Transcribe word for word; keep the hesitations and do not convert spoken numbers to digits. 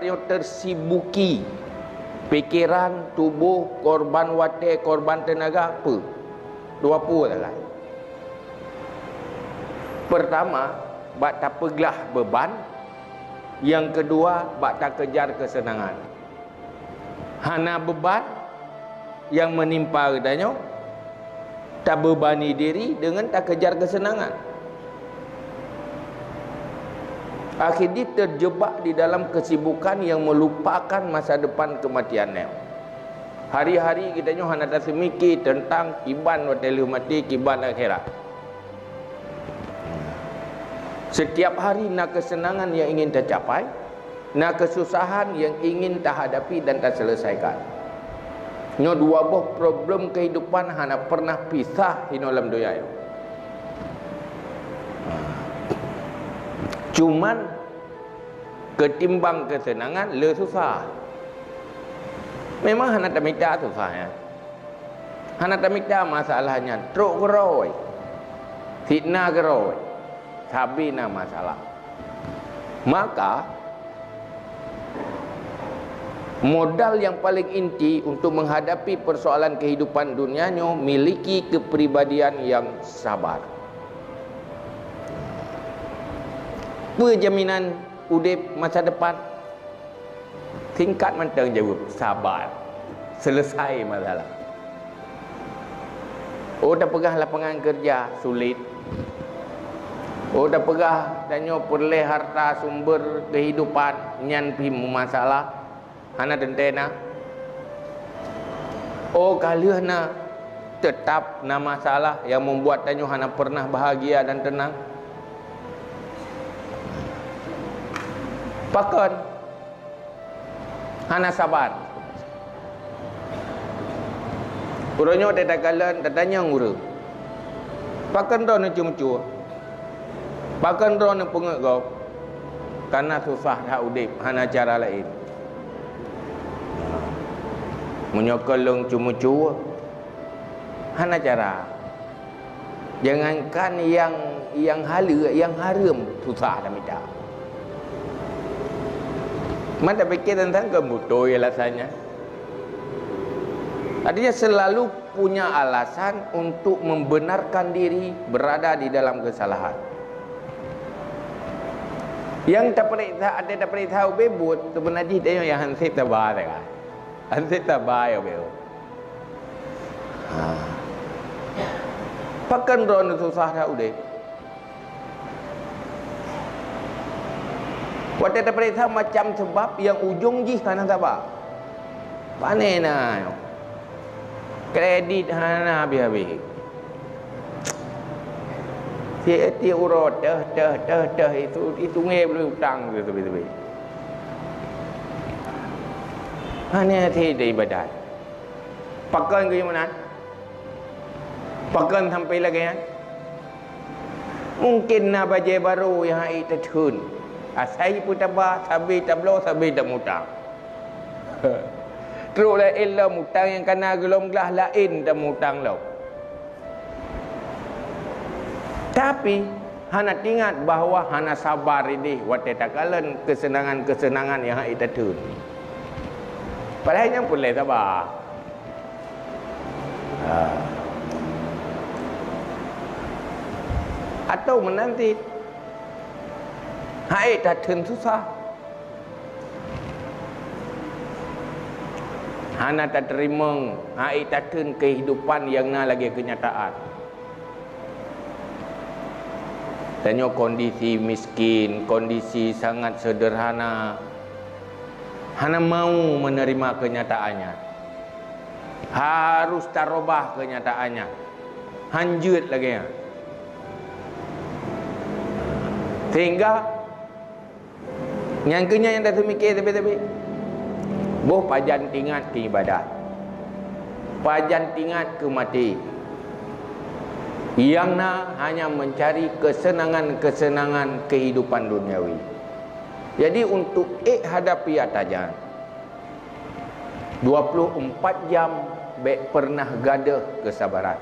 Nyoe tersibuki pikiran, tuboh, korban watée, korban teunaga, peue? Dua peue salah. Pertama, bak tapeuglah beuban, nyang keudua, bak takejar keuseunangan. Hana beuban nyang meunimpa geutanyoe, tabeubani diri deungon takejar keuseunangan. Akhé jih terjebak di dalam kesibukan yang melupakan masa depan kematian nyoe. Hari-hari geutanyoe hana taseumike teuntang kiban watée lheueh maté, kiban akhirat. Setiap hari na keuseunangan yang ingin tacapai, na keususahan yang ingin tahadapi dan taselesaikan. Nyoe dua boh problem kehidupan hana pernah pisah inoe lam donya nyoe. Cuman, keutimbang keuseunangan le susah. Memang hana tamita susah nyan. Hana tamita masalah nyan, trok keurôi, fitnah keurôi, sabe na masalah. Maka, modal yang paling inti untuk menghadapi persoalan kehidupan dunia nyoe, miliki kepribadian yang sabar. Peue jaminan udeb masa depan? Singkat mantong jaweueb, sabar. Selesai masalah. Oh, tapeugah lapangan kerja, sulit. Oh, tapeugah tanyoe peureulée harta sumber kehidupan, nyan pih meumasalah. Hana teuntée na. Oh, ka lheueh na, teutap na masalah yang membuat tanyoe hana pernah bahagia dan tenang. Pakon? Hana sabar. Uroe nyoe teuh takalon, tatanyong ureuëng, "Pakon droeneuh ceumeucue? Pakon droeneuh peungeuet gob?" Karena susah that udeb, hana cara laén. Meunyoe kon lôn ceumeucue, hana cara. Jangankan nyang, nyang haleue, nyang hareuem susah tamita. Man tapike teuntang keu beutôi alasan nyan. Artinya selalu punya alasan untuk membenarkan diri berada di dalam kesalahan. Nyang tapeuriksa, ada tapeuriksa ubé buet, sebenarnya jih tanyoe nyang han sép taba teuka. Han sép taba ya ubé. Ha. Pakon droeneuh susah that udeb? Watée tapeuriksa macam sabab nyang ujong jih hana saba. Pane na nyoe? Kredit hana habéh-habéh. Tiep-tiep uroe teuh, teuh, teuh, teuh, itu, itu ngieng utang tu, tu, tu, tu. Hana that ibadat. Pakon keu meunan? Pakon sampai lagée nyan? Mungken na bajée barô nyang han ék tatheun. Asai peutaba, sabe tabloe, sabe tamutang. Trok laén lom, utang nyang kana geulom glah laén tamutang lom. Tapi, hana teuingat bahwa hana sabar ideh watée takalon keuseunangan-keuseunangan nyang han ék tatheun. Padahai nyan peureulée saba. Ha. Atau meunan cit, han ék tatheun susah. Hana tateurimong, han ék tatheun keuhidupan nyang na lagée keunyataan. Tanyoe kondisi miskin, kondisi sangat seudeurhana, hana mau meuneurima keunyataan nyan. Harôh tarubah keunyataan nyan. Han jeuet lagée nyan. Sehingga, nyan keuh nyan nyang taseumike sabe-sabe. Boh pajan teuingat keu ibadat. Pajan teuingat keu maté. Nyang na hanya mencari kesenangan-kesenangan kehidupan duniawi. Jadi, untuk ék hadapi ata nyan, dua puluh empat jam bék pernah gadôh keusabaran.